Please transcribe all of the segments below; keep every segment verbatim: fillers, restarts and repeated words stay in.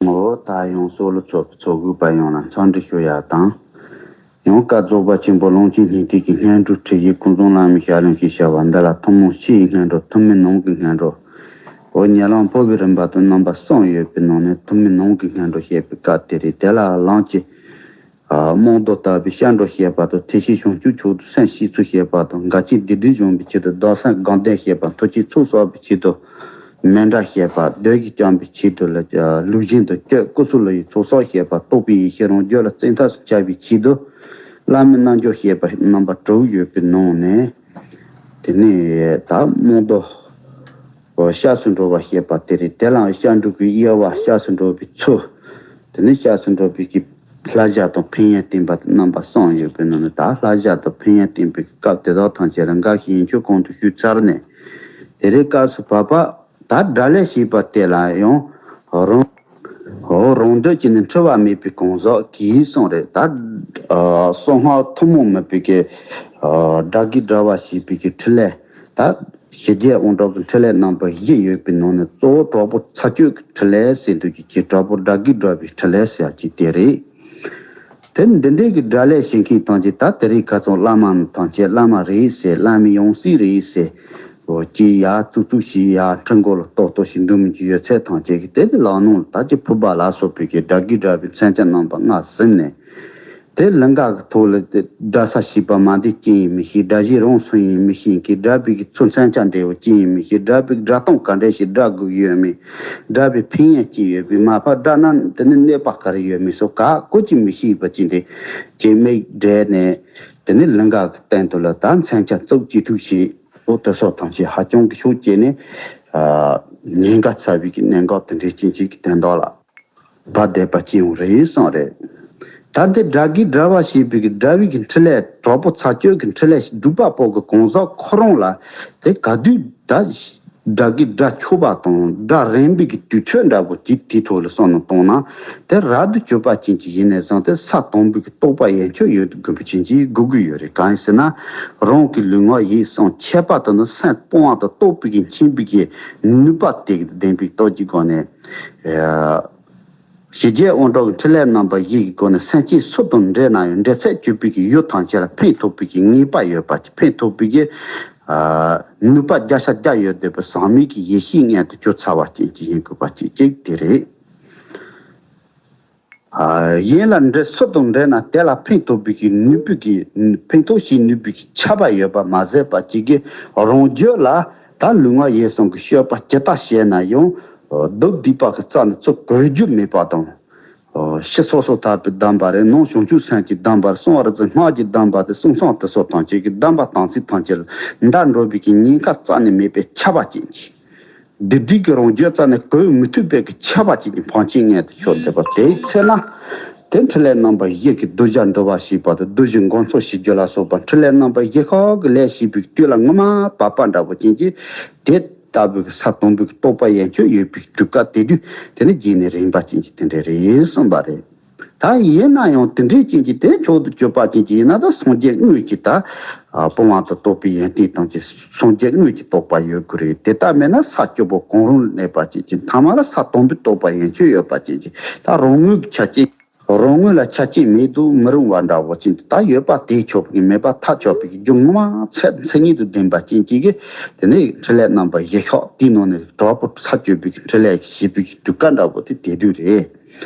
འོ་ད་ཡང་སོ་ལོ་ཚོ་ཚོ་དགོས་པ་ཡོང་ལ་འཚམས་འདྲི་ཞུ་ཡ་དང་། ཡང་བཀའ་རྫོགས་པ་ཆེན་པོ་ལོངས་སྤྱོད་སྙིང་ཐིག་གི་སྙན་སྒྲོན་ཁྲིད་ཡིག་ཀུན་བཟང་བླ་མའི་ཞལ་ལུང་ཞེས་བྱ་བ་འདི་ལ་ཐུན་མོང་སྤྱིའི་སྙན་སྒྲོན། ཐུན་མིན་ནང་གི་སྙན་སྒྲོན། འོ་ཉེ་ལམ་འཕོ་བའི་རིམ་པ་དང་རྣམ་པ་གསུམ་ཡོད་པའི་ནང་ནས་ཐུན་མིན་ནང་གི་སྙན་སྒྲོན་བཤད་པའི་སྐབས་དེ་རེད། དེ་ལ་ལམ་གྱི་རྨོངས་དོན་དག་པའི་སྐྱབས་འགྲོ་བཤད་པ་དང་། ཐེག་ཆེན་བྱང་ཆུབ་མཆོག་ཏུ་སེམས་བསྐྱེད་ཚུལ་བཤད་པ་དང་། འགལ་རྐྱེན་སྡིག་སྒྲིབ་སྦྱོང་བའི་ཆེད་དུ་ཟླ་གསུམ་དགོངས་དོན་བཤད་པ། མཐུ་ཆེན་ཚོགས་བསགས་པའི་ཆེད་དུ་མཎྜལ་བཤད་པ། བདུད་བཞི་བཅོམ་པའི་ཆེད་དུ་ལ་ལུགས་བཞིན་དུ་སྤྱོད། སྐུ་གསུམ་ལ་ཡི་ཚོགས་བསགས་བཤད་པ། རྟོགས་པའི་ཡེ་ཤེས་རང་རྒྱུད་ལ་བཙན་ཐབས་སུ་འཆར་བའི་ཆེད་དུ་བླ་མའི་རྣལ་འབྱོར་བཤད་པ། རྣམ་པ་དྲུག་ཡོད་པའི་ནང་ནས། དེ་ནས་ད་རྨོངས་དོན་སྐྱབས་སུ་འགྲོ་བ་བཤད་པ་དེ་རེད། དེ་ལའང་སྐྱབས་འགྲོ་གི་དབྱེ་བ། སྐྱབས་སུ་འགྲོ་བའི་ཚུལ། དེ་ནས་སྐྱབས་སུ་འགྲོ་བའི་གི་བསླབ་བྱ་དང་ཕན་ཡོན་བསྟན་པ་རྣམ་པ་གསུམ་ཡོད་པའི་ནང་ནས། ད་བསླབ་བྱ་དང་ཕན་ཡོན་བསྟན་པའི་སྐབས་དེ་དག་ཐམས་ཅད་ལ་འགའ་ཞིག་ཡན་ཆོད་གོང་དུ་ཞུས་ཚར་ནས། དེ་རིང་སྐབས་སུ་བབ་པ་ད་སྒྲ་ལས་བཤད་པ་དེ་ལ་ཡང་རང་འོ་རང་འདོད་ཀྱིས་ནི་འཁྲུལ་བ་མེད་པའི་གང་ཟག་གིས་གསུངས་རེད། ད་གསང་སྔགས་ཐུན་མོང་མིན་པའི་གི་སྒྲ་གི་སྒྲ་བ་ཞེས་པའི་གི་ཕྲིན་ལས། ད་ཞི་རྒྱས་དབང་དྲག་གི་ཕྲིན་ལས་རྣམ་པ་བཞི་ཡོད་པའི་ནང་ནས་གཙོ་བོ་དྲག་པོ་ཚར་གཅོད་ཀྱི་ཕྲིན་ལས་ཟེར་འདུག་གི་དྲག་པོ་སྒྲ་གི་སྒྲ་བའི་ཕྲིན་ལས་ཟེར་གྱི་དེ་རེད། དེ་འདི་འདྲའི་གི་སྒྲ་ལས་བྱེད་མཁན་ཐམས་ཅད་ད་དེ་རིང་ཁ་སང་བླ་མ་ཐམས་ཅད་བླ་མ་རེད་ཟེར། བླ་མའི་ཡང་སྲིད་རེད་ཟེར། འོ་ཅི་ཡ་ཙུག་ཙུག་ཞིག་ཡ་ཁྲི་མགོ་ལ་ཏོག་ཏོག་ཞིག་འདུག་མི་འཇུ་ཡོད་ཚད་ཐམས་ཅད་ཀྱི་དེ་དེ་ལག་ནང་ལ་ད་ཅི་ཕུར་པ་ལ་སོགས་པའི་གི་སྒྲ་གི་སྒྲ་བའི་མཚོན་ཆ་རྣམ་པ་ལྔ་ཟིན་ནས། དེ་ལིང་ག་གི་ཐོག་ལ་དེ་སྒྲ་ས་ཞེས་པ་མ་འདི་ཅི་ཡིན་མི་ཤེས། སྒྲ་གཞི་རང་སུ་ཡིན་མི་ཤེས་མཁན། སྒྲ་བའི་གི་ཚུལ་མཚོན་ཆ་འབྲས་བུ་ཅི་ཡིན་མི་ཤེས། སྒྲ་བའི་སྒྲ་གདངས་ག་འདྲ་ཞིག་སྒྲ་དགོས་ཡོད་མེད། སྒྲ་བའི་ཕན་ཡོན་ཅི་ཡོད་པའི་མ་ཕར་སྒྲ་ན་དེ་ནི་གནོད་པ་ག་རེ་ཡོད་མེད་སོགས་ག་གོ་ཅི་མི་ཤེས་པ་ཅི་འདྲ་ཅེས་མིག་བགྲད་ནས། དེ་ནི་ལིང་ག་གི་སྟེང་དུ་ལ་ད་མཚོན་ཆ་བཙུགས་ཅི་ཐུབ་ཞིག་འོ་དེ་སོགས་ཐམས་ཅད་ཧ་ཅང་གི་ཤུགས་སྐྱེས་ནས་ཉེན་ཁ་ཚ་བའི་གི་གནད་འགག་དེ་འདྲའི་ཅན་ཅིག་གི་དོན་དག་ལ། བ་བསྡད་པ་ཅི་ཡང་རེད་གསུངས་རེད། ད་འདི་སྒྲ་གི་སྒྲ་བ་ཞེས་པའི་གི་སྒྲ་བའི་གི་འཕྲིན་ལས་དྲག་པོ་ཚར་གཅོད་ཀྱི་འཕྲིན་ལས་སྒྲུབ་པ་པོ་གི་གང་ཟག་ཁོ་རང་ལ་དེ་ག་དུས་ད་སྒྲ་གི་སྒྲ་ཆོད་པ་དང་སྒྲ་རན་པའི་གི་དུས་ཚོད་འདྲ་པོ་ཅིག་དེའི་ཐོག་ལ་བསམ་བློ་བཏང་ན་དེ་རབ་ཏུ་གྱུར་པ་ཅན་གྱི་ཡིན་ནས་བཟུང་སྟེ་ས་དང་པོའི་གི་རྟོགས་པ་ཡན་ཆོད་ཡོད་དགོས་པ་ཅན་གྱི་དགོས་ཀྱི་ཡོད་རེད། གང་ཡིན་ཟེར་ན་རང་གི་ལུས་ངག་ཡིད་གསུམ་ཁྱད་པར་དུ་ནི་སེམས་སྤོང་བ་དང་རྟོགས་པའི་གི་མཁྱེན་པའི་གི་ནུས་པ་དེ་གི་ལྡན་པའི་སྟོབས་ཀྱི་སྒོ་ནས། ཞི་རྒྱས་དབང་དྲག་གི་འཕྲིན་ལས་རྣམ་པ་བཞི་གི་སྒོ་ནས་སེམས་ཅན་སུ་དང་འབྲེལ་ན་ཡང་འབྲེལ་ཚད་གཅོད་པའི་གི་ཡུལ་ཐམས་ཅད་ལ་ཕན་ཐོགས་པའི་གི་ངེས་པ་ཡོད་པ་ཅིག་ཕན་ཐོགས་པའི་གི་ནུས་པ་བརྒྱ་ཆ་བརྒྱ་ཡོད་བསྡད་པའི་ཟག་མེད་ཀྱི་ཡེ་ཤེས་མངོན་དུ་གྱུར་ཚར་བ་ཅན་ཅིག་ཡིན་དགོས་པ་ཅིག་གཅིག་དེ་རེད། གཞན་ལ་འབྲེལ་སུ་དང་འབྲེལ་ན་དེ་ལ་ཕན་ཐོགས་པའི་གི་ནུས་པའི་གི་ཕན་ཐོགས་ཤིག་ནུས་པའི་གི་ཆ་པ་ཡོད་པ་མ་ཟད་པ་ཅིག་གི་རང་རྒྱུད་ལ་ད་ལུས་ངག་ཡིད་གསུམ་གི་སྤྱོད་པ་ཇི་ལྟར་བྱས་ན་ཡང་། སྡུག་སྡིག་པ་གི་རྩ་ནས་ཚུར་གོས་རྒྱུ་མེད་པ་དང་། ཕྱི་སོ་སོ་ཐར་པའི་གདམས་པ་རེད། ནང་བྱང་ཆུབ་སེམས་ཀྱི་གདམས་པ་རེད། གསང་བ་རིག་འཛིན་སྔགས་ཀྱི་གདམས་པ་དེ་གསུང་རྩོམ་དེ་སོགས་ཐམས་ཅད་ཀྱི་གདམས་པ་དམ་ཚིག་ཐམས་ཅད་ལ་འདའ་འགྲོ་བའི་གི་ཉེན་ཁ་རྩ་ནས་མེད་པའི་ཆ་པ་ཅན་གྱི། སྡིག་སྒྲིབ་ཀྱི་རང་རྒྱུད་རྩ་ནས་གོས་མི་ཐུབ་པའི་གི་ཆ་པ་ཅན་གྱི་འཕོ་ཆེན་མངོན་དུ་གྱུར་བསྡད་པ་དེའི་ཚེ་ན། དེ་འཕྲིན་ལས་རྣམ་པ་བཞི་གི་གདུལ་བྱ་འདུལ་བ་ཞེས་པ་དང་གདུལ་བྱའི་མགོན་ཚོགས་ཞི་རྒྱས་ལ་སོགས་པ་འཕྲིན་ལས་རྣམ་པ་བཞི་ཁག་གི་ལས་བྱེད་པའི་དུས་ལ་ངོ་མ་བབ་པ་འདྲ་པོ་ཅན་གྱི་དེ། ལྟ་བུའི་ས་དང་པོའི་རྟོགས་པ་ཡན་ཆད་ཡོད་པའི་དུས་སྐབས་དེ་དུས་དེ་ནི་རྗེས་ནས་རིམ་པ་ཅན་གྱི་དེ་འདྲ་རེད་གསུངས་པ་རེད། ད་ཡིན་ན་ཡང་དེ་འདྲའི་ཅན་གྱི་དེ་མཆོག་ཏུ་གྱུར་པ་ཅན་གྱི་ཡིན་ན་ད་སངས་རྒྱས་དངོས་ཀྱི་ད་སྤོང་བ་དང་རྟོགས་པའི་ཡོན་ཏན་དང་གྱི་སངས་རྒྱས་དངོས་ཀྱི་རྟོགས་པ་ཡོད་དགོས་རེད། དེ་ལྟ་མེད་ན་ས་བཅུ་པོ་གང་རུང་ལ་གནས་པ་ཅན་གྱི་ཐ་མ་ལ་ས་དང་པོའི་རྟོགས་པ་ཡན་ཆད་ཡོད་པ་ཅན་གྱི་ད་རང་ངོས་ཀྱི་ཆ་རྐྱེན། རང་ངོས་ལ་ཆ་རྐྱེན་མེད་དུ་མི་རུང་བ་འདྲ་བོ་ཅན་དུ་ད་ཡོད་པ་དེས་ཆོག་པའི་མེད་པ་ཐག་ཆོད་པའི་རྒྱུ་ངོ་མ་ཚད་མཚན་ཉིད་དུ་ལྡན་པ་ཅན་གྱི་གི་དེ་ནས་འཕྲིན་ལས་རྣམ་པ་བཞི་ཤོག་དེའི་ནང་ནས་དྲག་པོ་ཚར་གཅོད་པའི་འཕྲིན་ལས་ཞེས་པའི་དུས་སྐབས་འདྲ་བོ་དེ་དེ་དུས་རེད།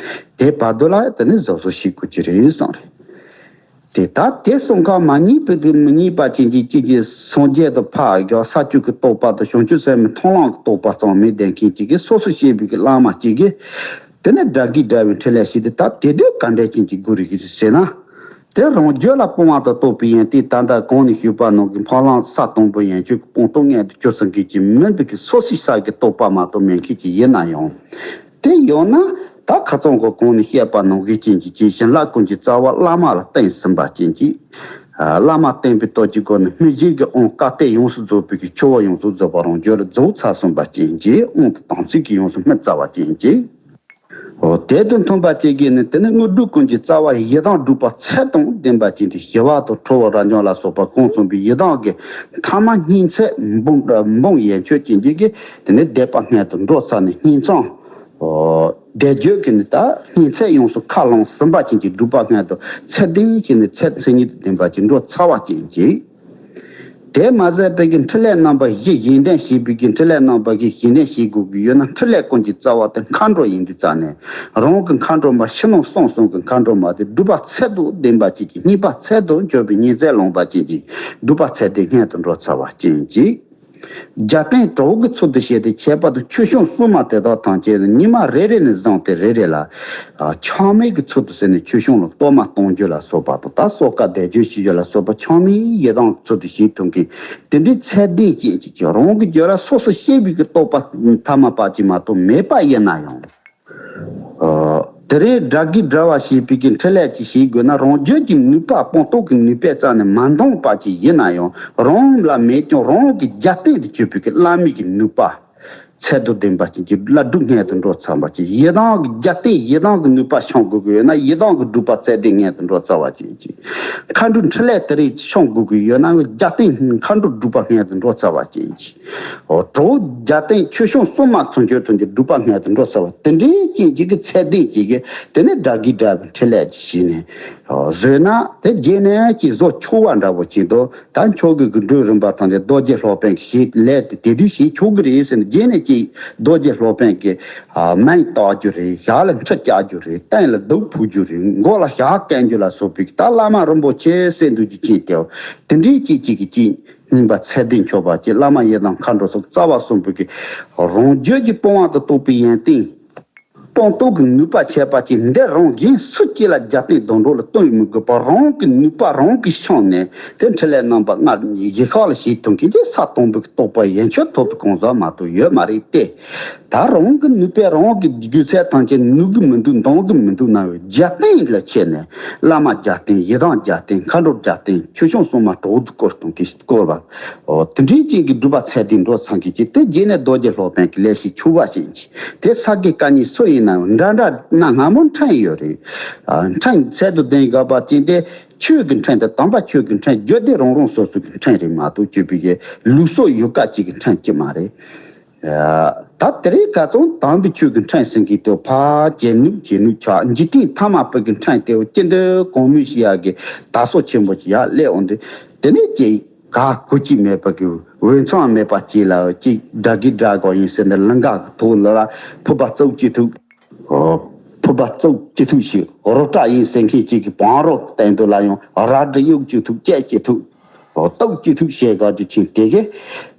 དེ་བར་དུ་ལ་དེ་ནས་བཟོ་བཟོ་ཞིག་དགོས་ཀྱི་རེད་གསུངས་རེད། དེ་ལྟར་དེ་གསུམ་ཀ་མ་རྙེད་པའི་དུས་མི་རྙེད་པ་ཅན་གྱི་ཅིག་གི་སངས་རྒྱས་དང་ཕར་རྒྱག་ས་བཅུ་གི་རྟོགས་པ་དང་བྱང་ཆུབ་སེམས་དཔའི་མཐོང་ལམ་གྱི་རྟོགས་པ་ཙམ་མི་ལྡན་མཁན་ཅིག་གི་སོ་སོ་ཤེས་པའི་གི་བླ་མ་ཅིག་གི་དེ་ནས་སྒྲ་གི་སྒྲ་བའི་འཕྲིན་ལས་ཤིག་དེ་ད་དེ་དུས་ག་འདྲ་ཅན་གྱི་སྒོ་རིགས་ཤིག་ཟེར་ན། དེ་རང་རྒྱུད་ལ་སྤོང་བ་དང་རྟོགས་པའི་ཡོན་ཏན་ད་ལྟ་གོང་ནས་ཞུས་པ་ནང་གི་འཕགས་ལམ་ས་དང་པོ་ཡན་ཆོད་ཀྱི་སྤངས་རྟོགས་མངོན་དུ་གྱུར་ཚུལ་མཁན་གྱི་མིན་པའི་གི་སོ་སོའི་ས་གི་རྟོགས་པ་མ་གཏོགས་མེད་མཁན་གྱི་ཡིན་ན་ཡང་། དེ་ཡང་ན་ད་ཁ་ཚང་གི་གོང་ནས་བཤད་པ་ནང་གི་ཅན་གྱི་ཅིག་བྱིན་རླབས་ཀུན་གྱི་རྩ་བ་བླ་མ་ལ་བརྟེན་ཟིན་པ་ཅན་གྱི། བླ་མ་བསྟེན་པའི་སྟོབས་ཀྱི་སྒོ་ནས་སྨིན་བྱེད་ཀྱི་དབང་བཀའ་གཏེར་ཡོངས་སུ་རྫོགས་པའི་གི་ཆོས་འཁོར་ཡོངས་སུ་རྫོགས་པ་རང་རྒྱུད་ལ་རྫོགས་ཚར་སོང་པ་ཅན་གྱི་དབང་དུ་དམ་ཚིག་གིས་ཡོངས་སུ་སྨིན་ཚར་བ་ཅན་གྱི། འོ་དེ་དང་མཐུན་པ་བཅས་ཀྱིས་ནི་དེ་ནི་དངོས་གྲུབ་ཀུན་གྱི་རྩ་བ་ཡི་དམ་སྒྲུབ་པ་ཚད་དང་ལྡན་པ་ཅན་དེ་ཞི་བ་དང་ཁྲོ་བོ་རབ་འབྱམས་ལ་སོགས་པ་གང་གསུངས་པའི་ཡི་དམ་གྱི་ཐ་མ་སྙིང་ཚད་འབུམ་འབུམ་ཡན་ཆོད་ཅན་གྱི་གི་དེ་ནི་བཟླས་པ་སྔོན་དུ་འགྲོ་ཚར་ནས་སྙིང་ཚང་ བཟླས་བརྗོད་ཀྱི་ནི་ད་སྙིང་ཚད་ཡོངས་སུ་ཁ་ལོངས་ཟིན་པ་ཅན་གྱི་སྒྲུབ་པ་སྔོན་དུ་ཚད་ལྡན་གྱི་ནི་ཚད་མཚན་ཉིད་དུ་ལྡན་པ་ཅིག་འགྲོ་ཚར་བ་ཅན་གྱི། དེ་མ་ཟད་པའི་གི་འཕྲིན་ལས་རྣམ་པ་བཞི་གཞན་ལྡན་བྱེད་པའི་གི་འཕྲིན་ལས་རྣམ་པ་བཞི་གཞན་ལྡན་བྱེད་དགོས་ཀྱི་ཡོད་ན། འཕྲིན་ལས་ཀུན་གྱི་རྩ་བ་དེ་མཁའ་འགྲོ་ཡིན་དུས་ཙང་ནས། རང་གི་མཁའ་འགྲོ་མ་ཕྱི་ནང་གསང་གསུམ་གྱི་མཁའ་འགྲོ་མ་དེ་སྒྲུབ་པ་ཚད་དུ་ལྡན་པ་ཅན་གྱི། སྙིང་པ་ཚད་དུ་གྱུར་པའི་སྙིང་ཚད་ལོངས་པ་ཅན་གྱི་སྒྲུབ་པ་ཚད་ལྡན་སྔོན་དུ་འགྲོ་ཚར་བ་ཅན་གྱི། རྒྱབ་རྟེན་གྲོགས་ཀྱི་ཚུལ་དུ་བྱས་ཏེ་ཁྱད་པར་དུ་ཆོས་སྐྱོང་སྲུང་མ་དེ་དག་ཐམས་ཅད་ཉི་མ་རེ་རེ་ནས་བཟུང་སྟེ་རེ་རེ་ལ་ཆགས་མེད་ཀྱི་ཚུལ་དུ་ཟེར་ནས་ཆོས་སྐྱོང་ལ་གཏོར་མ་གཏོང་རྒྱུ་ལ་སོགས་པ་དང་། ད་གསོལ་ཁ་བཟླས་བརྗོད་བྱེད་རྒྱུ་ལ་སོགས་པ་ཆགས་མེད་ཡི་དམ་ཚུལ་དུ་བྱེད་ཐུབ་མཁན་དེ་འདྲའི་ཚད་ལྡན་ཅན་ཅིག་ཀྱང་རང་གི་རྒྱུད་ལ་སོ་སོ་སྐྱེ་བོའི་གི་རྟོགས་པ་ཐ་མལ་པ་ཅིག་མ་གཏོགས་མེད་པ་ཡིན་ན་ཡང་། ཨ། དེ་རིང་དགྲ་བགེགས་བསྒྲལ་བ་ཞེས་པའི་གི་འཕྲིན་ལས་ཅིག་བྱེད་དགོས་ན། རང་རྒྱུད་ཀྱི་ནུས་པ་སྤངས་རྟོགས་ཀྱི་ནུས་པའི་རྩ་ནས་མ་འདང་པ་ཅིག་ཡིན་ན་ཡང་། རང་ལ་མེད་ཀྱང་རང་གི་རྒྱབ་རྟེན་དུ་གྱུར་པའི་གི་བླ་མའི་གི་ནུས་པ་ཚད་དུ་ལྡན་པ་ཅིག་གི་བླ་སྒྲུབ་སྔོན་དུ་འགྲོ་ཚར་བ་ཅིག། ཡི་དམ་གྱི་རྒྱབ་རྟེན་ཡི་དམ་གྱི་ནུས་པ་འཆང་དགོས་ཀྱི་ཡོད་ན། ཡི་དམ་གྱི་སྒྲུབ་པ་ཚད་ལྡན་སྔོན་དུ་འགྲོ་ཚར་བ་ཅིག་ཅིག། མཁའ་འགྲོའི་འཕྲིན་ལས་དེ་རིང་འཆང་དགོས་ཀྱི་ཡོད་ན། རྒྱབ་རྟེན་མཁའ་འགྲོ་སྒྲུབ་པ་སྔོན་དུ་འགྲོ་ཚར་བ་ཅིག་ཅིག། ཨོ། གྲོགས་རྒྱབ་རྟེན་ཆོས་སྐྱོང་སྲུང་མ་ཚུན་ཆད་དུ་གྱུར་སྒྲུབ་པ་སྔོན་དུ་འགྲོ་ཚར་བ་དེ་འདྲའི་རྐྱེན་གཅིག་གི་ཚད་ལྡན་གཅིག་གིས་དེ་ནས་དགྲ་བགེགས་བསྒྲལ་བའི་འཕྲིན་ལས་ཅིག་བྱས་ནས། ཨོ། བཟོས་ན་དེ་རྗེས་ནས་ཀྱི་བཟོ་ཆོག་པ་འདྲ་པོ་ཅིག་འདུག། ད་ཁྱོད་ཀྱི་གི་འགྲོས་རིམ་པ་དང་དེ་རྡོ་རྗེ་སློབ་དཔོན་གྱི་ཞིག་ལས་དེ་དེ་དུས་ཞིག་ཆོག་གི་རེད་ཟེར་ནས། རྗེས་ནས་ཀྱི་རྡོ་རྗེ་སློབ་དཔོན་གྱི་ཨ། མིང་བཏགས་རྒྱུ་རེད། ཞབས་ལ་འཁྲི་བཀྱག་རྒྱུ་རེད། སྟེང་ལ་གདུགས་ཕུབ་རྒྱུ་རེད། མགོ་ལ་ཞྭ་བཀལ་རྒྱུ་ལ་སོགས་པའི་ད་བླ་མ་རིན་པོ་ཆེ་ཟེར་འདུག་རྒྱུ་ཅན་དེ་དེ་འདྲའི་གཅིག་གཅིག་གི་གཅིག་སྙིང་པ་ཚད་ལྡན་མཆོད་པ་ཅིག། བླ་མ་ཡི་དམ་མཁའ་འགྲོ་སོགས་རྩ་བ་གསུམ་པོ་གི་རང་རྒྱུད་ཀྱི་སྤོང་བ་དང་རྟོགས་པའི་ཡོན་ཏན། སྤངས་རྟོགས་ཀྱི་ནུས་པ་ཁྱད་པར་ཅན་འདི་རང་གཞན་སུ་གཅིག་ལ་རྒྱབ་རྟེན་སྡོང་གྲོགས་ལ་སྟོན་མི་དགོས་པར། རང་གི་ནུས་པ་རང་གིས་འཆང་ནས་དེ་འཕྲིན་ལས་རྣམ་པ་ལྔ་གཞི་ཁ་ལ་བྱེད་ཐུབ་མཁན་གྱི་ས་དང་པོའི་རྟོགས་པ་ཡན་ཆད་ཐོབ་པའི་གང་ཟག་མ་གཏོགས་ཡོད་མ་རེད་དེ། ད་རང་གི་ནུས་པས་རང་གི་རྒྱུད་ཚད་ཐམས་ཅད་ནུབ་ཀྱི་མི་འདུག། འདང་གི་མི་འདུག་ན། རྒྱབ་རྟེན་ལ་ཆས་ནས་བླ་མ་རྒྱབ་རྟེན། ཡི་དམ་རྒྱབ་རྟེན། མཁའ་འགྲོ་རྒྱབ་རྟེན། ཆོས་སྐྱོང་སྲུང་མ་གྲོགས་དུ་བསྐོར་གཏོང་གི་བསྐོར་བ། ཨོ། དེ་འདྲའི་ཅན་གྱི་སྒྲུབ་པ་ཚད་ལྡན་འགྲོ་ཚང་གི་ཅིག། དེ་རྗེས་ནས་རྡོ་རྗེ་སློབ་དཔོན་གྱི་ལས་ཤིག་ཆུ་བ་ཞིག་ཅིག། དེ་ས་དགེ་བཀའ་རྙིང་སུ་ཡིན་ན་འདྲ་འདྲ་ན་སྔ་མོ་འཕྲིན་ཡོད་རེད། ཨ། འཕྲིན་ཚད་དུ་ལྡན་དགོས་པ་ཅན་དེ། ཆོས་ཀྱི་འཕྲིན་དེ་དམ་པ་ཆོས་ཀྱི་འཕྲིན་རྒྱུད་སྡེ་རང་རང་སོ་སོ་གི་འཕྲིན་རེད་མ་གཏོགས། སྤྱོད་པའི་གི་ལུགས་སྲོལ་ཡོད་ཀ་ཅིག་གི་འཕྲིན་ཅིག་མ་རེད། ཨ། ད་དེ་རིང་ཁ་སང་དམ་པའི་ཆོས་ཀྱི་འཕྲིན་ཟེར་གི་དེ་ཕར་བྱེད་ནུབ་བྱེད་ནུབ་ཆགས། འཇིག་རྟེན་ཐ་མལ་པའི་གི་འཕྲིན་དེ་ཅི་འདྲ་གོང་མོས་ཤིག་ཡག་གི་དར་སྲོལ་ཆེན་པོ་ཅིག་ཡར་སླེབས་འོང་དུས། དེ་ནས་ཀྱི་ག་གོ་ཅི་མེད་པ་གི་འོས་འཚམ་མེད་པ་ཅིག་ལ་ཅིག་དགྲ་གིས་དགྲ་དགོས་ཡིན་ཟེར་ནས་ལིང་ག་གི་ཐོག་ལ་ཕུར་པ་བཙུགས་ཅི་ཐུབ། ཨོ། ཕུར་པ་བཙུགས་ཅི་ཐུབ་ཞིག་རོ་བཀྲ་ཡིན་ཟེར་མཁན་ཅིག་གི་བང་རོ་སྟེང་དུ་ལ་ཡང་རལ་གྲི་གཡུག་ཅི་ཐུབ། བཅད་ཅི་ཐུབ། ཨོ། གཏུབ་ཅི་ཐུབ་བྱེད་དགོས་རྒྱུ་ཅན་དེ་གིས་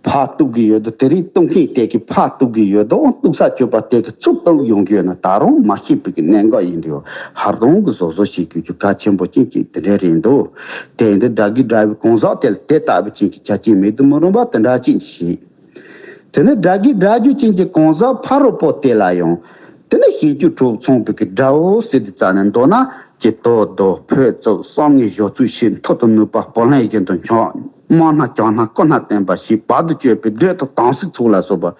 ཕར་གཏུབ་གི་ཡོད་དོ། དེ་རིང་གཏུབ་མཁན་དེ་གིས་ཕར་གཏུབ་གི་ཡོད་དོ། གཏུབ་ས་སྤྱོད་པ་དེ་གིས་ཚུར་གཏུབ་ཡོང་རྒྱུ་ཡོད་ན་ད་རུང་མ་ཤེས་པའི་གི་གནད་འགག་ཡིན་དུས། ཧར་གདོང་གི་བཟོ་བཟོ་བྱེད་རྒྱུ་རྒྱུ་གལ་ཆེན་པོ་ཅན་ཅིག་དེ་འདྲ་རེད་འདུག། དེ་ཡིན་དུས་དགྲ་གིས་དགྲ་བའི་གང་ཟག་དེ་ལ་དེ་ལྟ་བུ་ཅན་གྱི་ཆ་རྐྱེན་མེད་དུ་མི་རུང་བ་དེ་འདྲ་ཅན་གྱི་ཞིག། དེ་ནས་དགྲ་གིས་དགྲ་རྒྱུ་ཅན་གྱི་གང་ཟག་ཕ་རོལ་པོ་དེ་ལ་ཡང་། དེ་ནས་གཤིན་རྗེ་གྲོགས་མཚུངས་པའི་གི་དགྲ་བོ་ཟེར་དུས་ཙ་ནས་མདོར་ན་ཀྱི་དོ་དོ་ཕོད་ཚོགས་བསམ་ངན་ཞོག་ཚུལ་ཞིག། མཐུ་དང་ནུས་པ་བུ་ལོན་བཞིན་དུ་འཆང་། དམག་སྣ་བྱང་སྣ་སྐུ་སྣ་བསྟན་པ་ཞིག། བར་དུ་གཅོད་པའི་སྒྲོས་དང་དམ་སྲི་ཚོགས་ལ་སོགས་པ།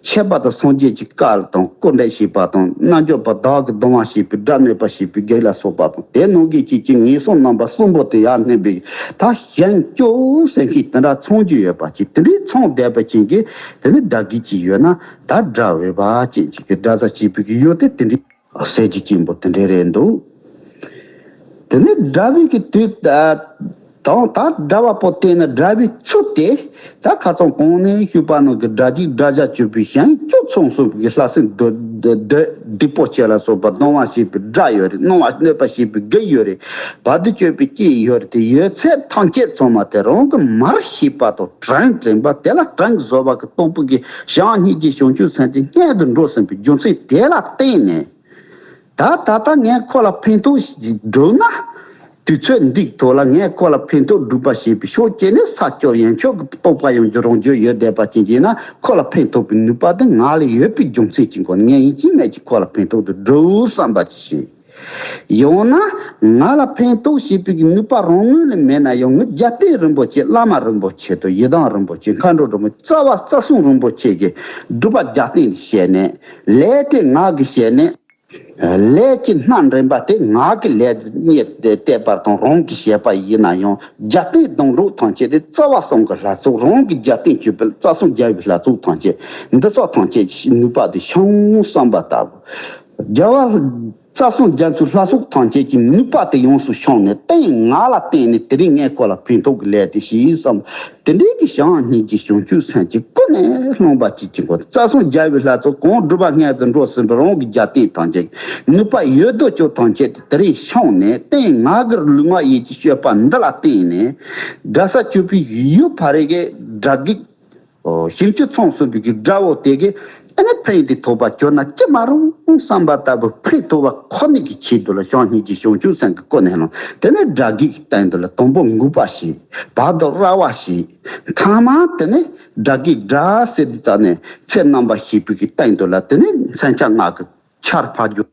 ཁྱད་པར་དུ་སངས་རྒྱས་ཀྱི་བཀའ་དང་སྐུ་འདྲ་ཞེས་པ་དང་། རྣལ་འབྱོར་པ་བདག་གིས་གདུང་བ་ཞེས་པའི་དགྲ་གནོད་པ་ཞེས་པའི་བགེགས་ལ་སོགས་པ་དང་། དེ་ནང་གི་གཅིག་གི་ངན་སོང་རྣམ་པ་གསུམ་པོ་དེ་ཡར་གནོན་པའི་ད་གཞན་སྐྱོབ་ཟེར་མཁན་དེ་འདྲ་མཚོན་རྒྱུ་ཡོད་པ་ཅིག། དེ་འདྲའི་མཚོན་བསྡད་པ་ཅན་གྱི་དེ་ནི་དགྲ་བགེགས་ཅིག་ཡོད་ན། ད་དགྲ་བོས་པ་ཅན་ཅིག་གི་དགྲ་ཟ་བྱེད་པའི་གི་ཡོད་དེ་དེ་འདྲའི་གསེར་གྱི་སྐྱེས་བུ་དེ་འདྲའི་རེད་འདུག། དེ་ནས་དགྲ་བོའི་གི་དུས་དང་ད་དགྲ་བ་པོ་དེ་ནི་དགྲ་བོའི་ཚུལ་དེ། ད་ཁ་སང་གོང་ནས་ཞུས་པ་ནང་གི་དགྲ་བགེགས་དགྲ་བྱ་སྤྱོད་པའི་གཞན་སྐྱོབ་མཚོན་སོང་གི་ལྷ་སྲིན་སྡོད་སྡོད་སྡིག་པོ་ཆེ་ལ་སོགས་པ་གདུང་བ་བྱེད་པའི་དགྲ་ཡོད་རེད། གནོད་པ་གནོད་པ་བྱེད་པའི་བགེགས་ཡོད་རེད། བར་དུ་གཅོད་པའི་སྐྱེས་ཡོད་རེད། དེ་ཡོད་ཚད་ཐམས་ཅད་ཚང་མ་དེ་རང་གི་མར་ཤེས་པ་དང་དྲིན་དྲན་པ་དེ་ལ་དྲིན་གཟོ་བ་གི་རྟོགས་པ་གི་བྱང་སྙིང་རྗེ་བྱང་ཆུབ་སེམས་དེ་སྔོན་དུ་འགྲོ་ཟིན་པའི་རྒྱུ་མཚན་དེ་ལ་བརྟེན་ནས། ད་ད་ལྟ་ངས་ཁོ་ལ་ཕན་ཐོགས་ཤིག་བསྒྲུབས་ན། དུས་ཚོད་འདིའི་ཐོག་ལ་ངས་ཁོ་ལ་ཕན་ཐོགས་སྒྲུབ་པ་བྱེད་པའི་ཕྱོགས་གཅིག་ནས་ས་སྐྱོར་ཡན་ཆོད་ཀྱི་རྟོགས་པ་ཡོང་རྒྱུ་རང་རྒྱུ་ཡོད་བསྡད་པ་ཅན་ཡིན་ན། ཁོ་ལ་ཕན་ཐོགས་པའི་ནུས་པ་དེ་ང་ལ་ཡོད་པའི་རྒྱུ་མཚན་གྱི་སྒོ་ནས་ངས་ཡིན་གཅིག་མིན་གཅིག་ཁོ་ལ་ཕན་ཐོགས་དེ་སྒྲུབ་བསམ་པ་ཅིག་བྱེད། ཡང་ན་ང་ལ་ཕན་ཐོགས་བྱེད་པའི་ནུས་པ་རང་ངོས་ནས་མེད་ན་ཡང་། ངའི་རྒྱབ་རྟེན་རིན་པོ་ཆེ། བླ་མ་རིན་པོ་ཆེ་དང་ཡི་དམ་རིན་པོ་ཆེ། མཁའ་འགྲོ་རིན་པོ་ཆེ། རྩ་བ་རྩ་གསུམ་རིན་པོ་ཆེ་གི་སྒྲུབ་པ་རྒྱབ་རྟེན་བྱས་ནས། ལས་དེ་ང་གིས་བྱས་ནས། ལས་ཀྱི་སྣ་འདྲེན་པ་དེ་ངག་གི་ལས་རྙེད་དེ་བལྟས་པ་དང་རང་གི་བྱས་པ་ཡིན་ན་ཡང་རྒྱབ་རྟེན་སྡོང་གྲོགས་ཐམས་ཅད་དེ་རྩ་བ་གསུམ་གྱི་ལྷ་ཚོགས། རང་གི་རྒྱབ་རྟེན་གྱུར་པའི་རྩ་གསུམ་རྒྱལ་བའི་ལྷ་ཚོགས་ཐམས་ཅད་འདི་ཚོ་ཐམས་ཅད་ནུས་པ་དེ་ཤོང་བསམ་པ་ལྟ་བུ། རྒྱལ་བ་རྩ་གསུམ་རྒྱ་མཚོའི་ལྷ་ཚོགས་ཐམས་ཅད་ཀྱི་ནུས་པ་དེ་ཡོངས་སུ་ཤོང་ནས་རྟེན་ངག་ལ་བརྟེན་ནས་དེ་རིང་ངས་ཁོ་ལ་ཕན་ཐོགས་ཀྱི་ལས་དེ་བྱས་བསམ། དེ་འདྲའི་གི་བྱམས་སྙིང་རྗེ་བྱང་ཆུབ་སེམས་ཀྱིས་ཀུན་ནས་བསླངས་པ་གཅིག་གི་མགོ་རྩ་གསུམ་རྒྱལ་བའི་ལྷ་ཚོགས་གང་སྒྲུབ་པ་སྔོན་དུ་འགྲོ་ཟིན་པའི་རང་གི་རྒྱབ་རྟེན་ཐམས་ཅད་ནུས་པ་ཡོད་དོ་ཅོག་ཐམས་ཅད་དེ་རིང་ཤོང་ནས་རྟེན་ངག་གི་ལུས་ངག་ཡིད་ཀྱི་སྤྱོད་པ་འདི་ལ་བརྟེན་ནས་དགྲ་ས་གཅོད་པའི་ཡུལ་ཕ་རི་གའི་དགྲ་བགེགས། ཨོ། ཞིང་བཅུ་མཚུངས་སུ་འབུལ་གྱི་དགྲ་བོ་དེ་གིས་ཨ་ནི་ཕན་དེ་ཐོགས་པ་གྱུར་ན་ཅི་མ་རུང་བསམ་པ་ལྟ་བུ་ཕན་ཐོགས་པ་ཁོ་ནའི་གི་ཆེད་དུ་ལ་བྱམས་སྙིང་རྗེ་བྱང་ཆུབ་སེམས་ཀྱི་སྒོ་ནས་ལ། དེ་ནས་དགྲ་བགེགས་ཀྱི་སྟེང་དུ་ལ་དང་པོ་འགུགས་པ་བྱས། བར་དུ་ར་བ་བྱས། ཐ་མ་དེ་ནས་དགྲ་བགེགས་དགྲ་ཟེར་དུས་ཙ་ནས་ཚེ་རྣམ་པར་ཤེས་པའི་གི་སྟེང་དུ་ལ་དེ་ནས་མཚོན་ཆ་ལྔ་གི་ཆར་ཕབ་རྒྱུ།